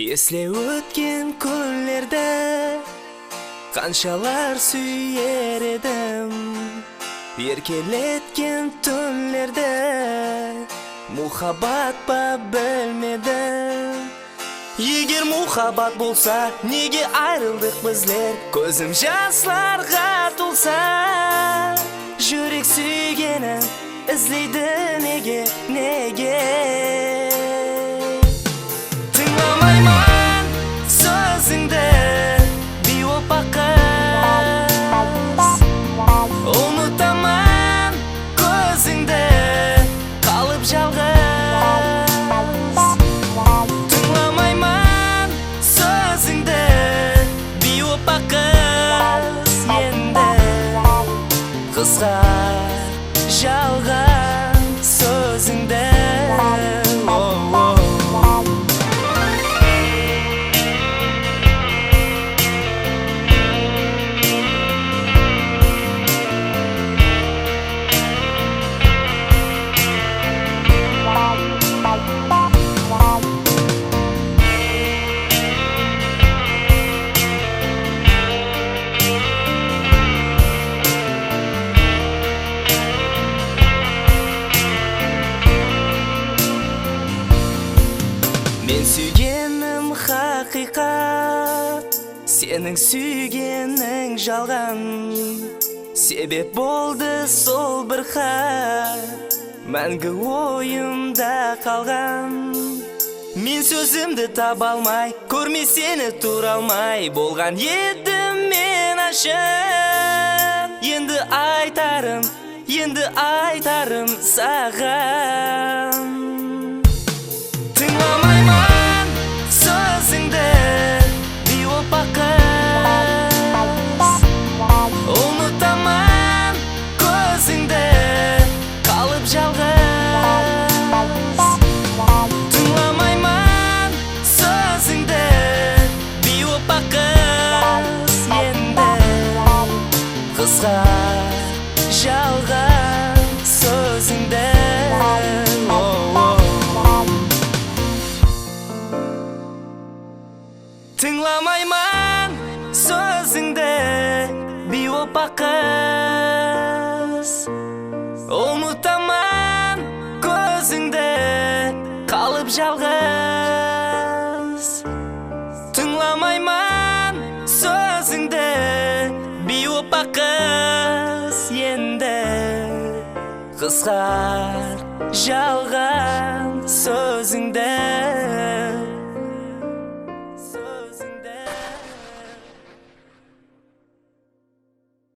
Есте өткен күндерді қаншалар сүйер едім, еркелеткен түндерді мухаббат па білмедім. Егер мухаббат болса, неге айрылдық біздер? Көзім жастарға толса, жүрек сүйгенін іздейді неге, неге? Тыңламаймын сөзіңді, бейопа қыз. Ұмытамын көзіңді, қалып жалғыз. Тыңламаймын сөзіңді, бейопа қыз. Енді қысқар жалған сөзіңді. Мен сүйгенім хақиқат, сенің сүйгенің жалған. Себеп болды сол бір хат, мәңгі ойымда қалған. Мен сөзімді таба алмай, көрмей сені тұра алмай, болған едім мен ашық. Енді айтарым, енді айтарым саған. Тыңламаймын сөзіңді, бейопа қыз. Ұмытамын көзіңді, қалып жалғыз. Тыңламаймын сөзіңді, бейопа қыз. Енді қысқар жалған сөзіңді. Тыңламаймын сөзіңді, бейопа қыз. Ұмытамын көзіңді, қалып жалғыз. Тыңламаймын сөзіңді, бейопа қыз. Енді қысқар жалған сөзіңді.